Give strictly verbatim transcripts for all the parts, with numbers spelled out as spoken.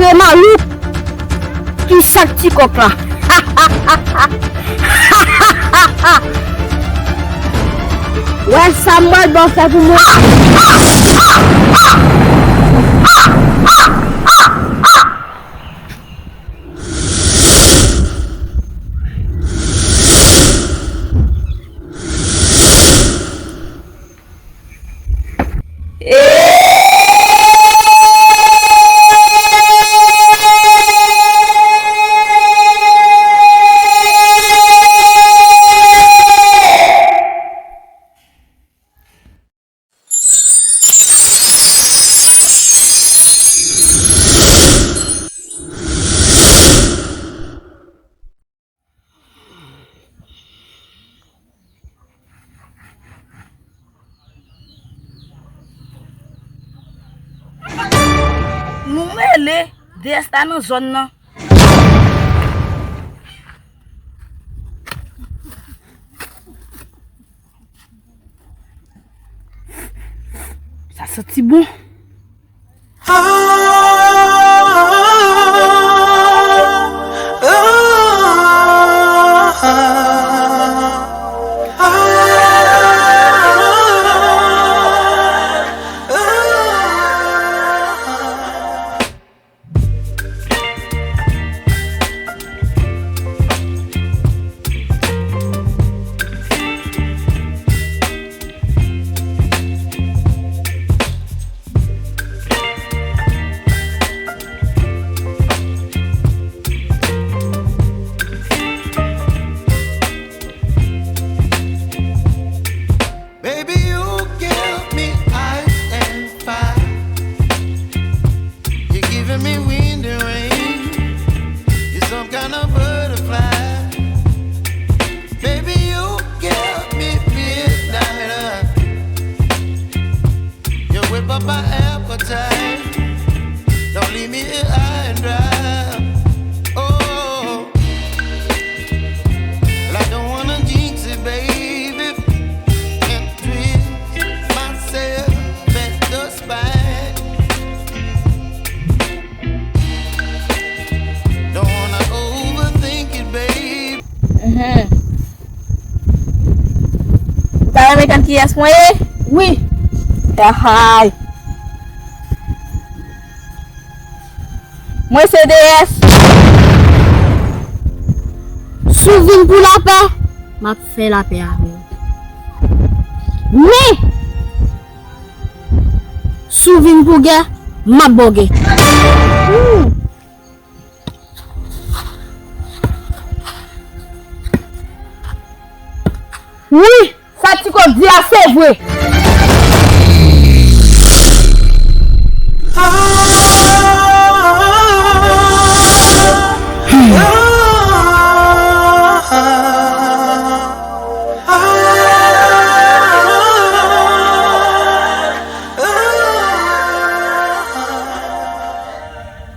Trè malouk. Kisa k ti kòk la? Wè sa m pral ba w fè pou mwen. Nou mele, D S la nan zòn nan. Sa santi bon. Baby, you give me ice and fire. You're giving me wind and rain. You're some kind of butterfly. Baby, you give me midnight. You whip up my appetite. Don't leave me here high and dry. Oh, well, I don't wanna jinx it, baby, and twist myself at the spine. Don't wanna overthink it, babe. Mhm. Ou ta renmen konn kiyès mwen ye? Wi. Ahay. Mwen se D S. Si w vin pou lapè, m ap fè lapè avè w. Men, si w vin pou gè, m ap ba w gè. Wi, sa ti kòk di a se vre.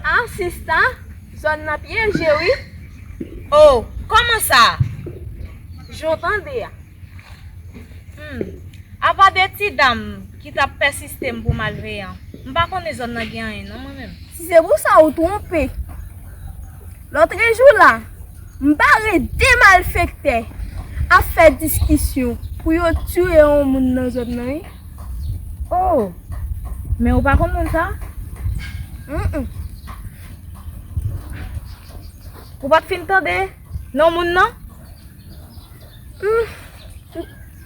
Ah, sista, zòn nan pyeje, wi. Oh, kòman sa? Jan w tande a. Hmm. Apa de ti dam ki t ap pèsiste m pou malveyan, m pa konnen zòn nan gen anyen non, mwen menm. Si se pou sa, ou twonpe. Lòtrejou la, m bare de malfektè ap fè diskisyon pou yo tiye yon moun nan zòn nan, wi. Oh, men ou pa konn moun sa? Mm-mm. Ou pa t fin tande non moun nan? Hmm.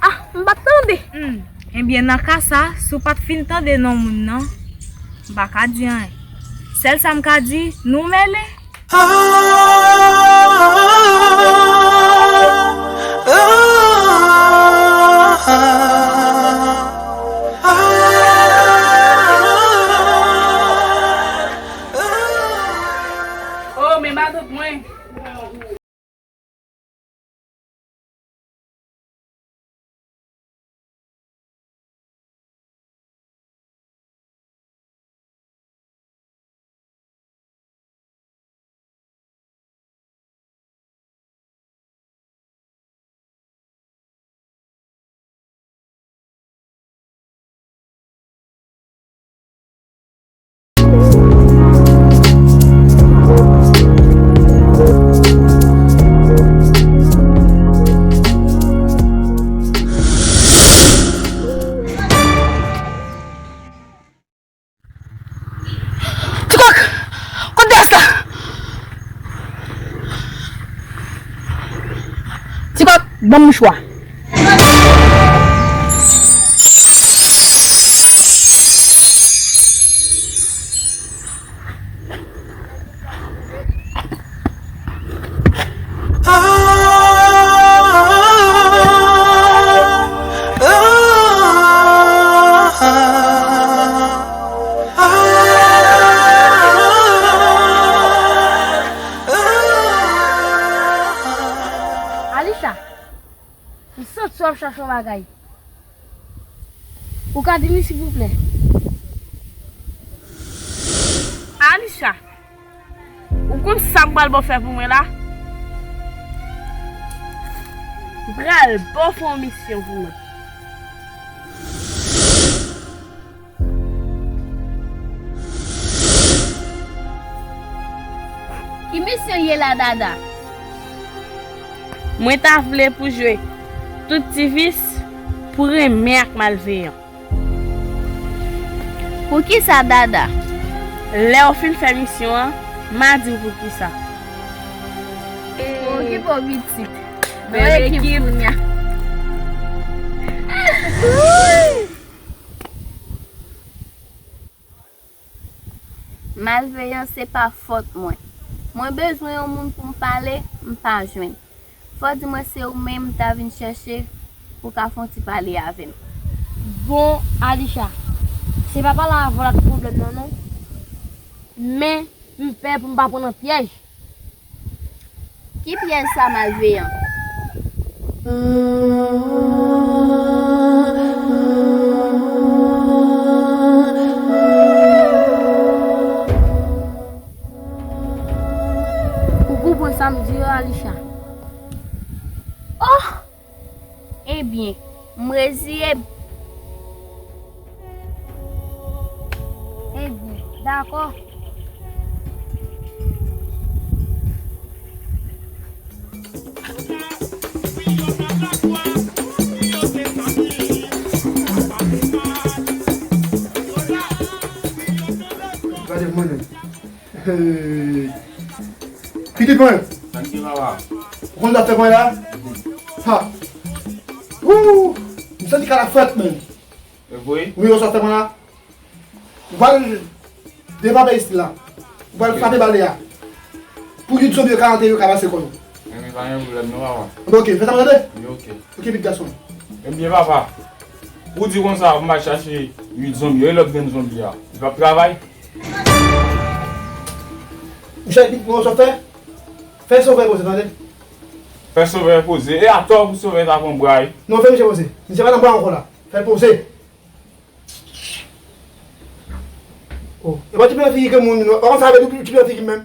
Ah, m pa t tande. Hmm. Ebyen, nan ka sa, si w pa t fin tande non moun nan, m pa ka di anyen. Sèl sa m ka di, nou mele. Oh, men matant mwen. Ban m mouchwa. Alisha, m santi w ap chache yon bagay. Ou ka di m li, silvouplè? Alisha, ou konn sa m pral ba w fè pou mwen la? M pral ba w fè yon misyon pou mwen. Ki misyon ye la, Dada? Mwen ta vle pou jwe tout ti vis pou renmen ak malveyan. Poukisa, Dada? Lè w fin fè misyon an, m a di w poukisa. Bon, okipe w, pitit. Bèl ekip kounye a. Malveyan, se pa fòt mwen. Mwen bezwen yon moun pou m pale, m pa jwenn. Fò di mwen se ou menm m ta vin chèche pou w ka fè yon ti pale avè m. Bon, Alisha, se pa pale avè w la k pwoblèm nan, non. Men, m pè pou m pa pran nan pyèj. Ki pyèj sa, malveyan? Ou konprann sa m di yo, Alisha? Oh! Ebyen, m reziye m. Ebyen, dakò. Gade mwen menm. Hey. Pitit mwen. Sa k gen, papa? Ou konn sa fè mwen la? Ha. Wou! M santi kal ap fèt, men. E vre? Wi, ou sa fè mwen la. Ou pral devan pè isit la. Ou pral frape bale a. Pou uit zonbi yo ka antre, yo ka pase kò yo. Ebyen, pa gen pwoblèm non, papa. Ebyen, oke, fè sa mwen tande. Ebyen, oke. Oke, pitit gason. Ebyen, papa, ou di konsa, pou m al chache uit zonbi yo, e lòt grenn zonbi a? Li p ap travay? Ou chèche pitit mwen, ou sa fè? Fè sovè poze, tande. Fè sovè poze. E atò pou sovè ta pran bra, wi. Non, fè misye poze. Misye pa nan bra ankò la. Fè l poze. Oh, e pa ti plen figi ke moun, non. Ou konn sa vle di ti plen figi menm?